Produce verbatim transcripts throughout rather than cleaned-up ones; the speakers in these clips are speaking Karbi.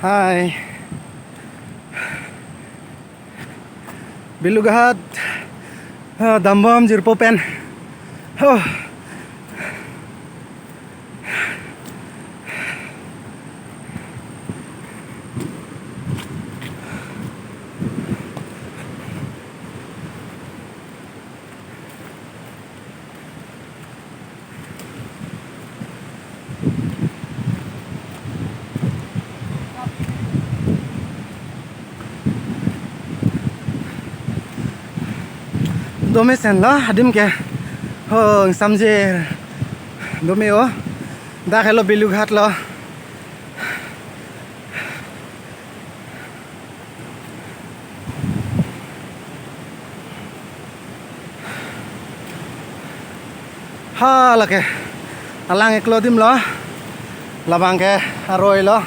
Hi. Belughat, ah, dambom jirpo pen. Oh. Dome sen lo adim ke. Ho, ingsamjir dome o. Dak helo Belughat lo. Ha, lake alang iklo adim lo. Labang ke aroi lo.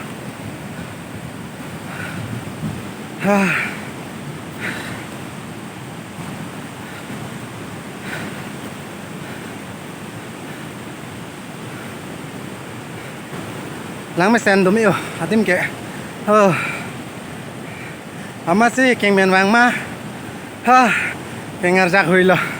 Ha. Lang mesen dome o adim ke. Oh. Amatsi kengmen vang ma. Ha. Kengarjak hui lo.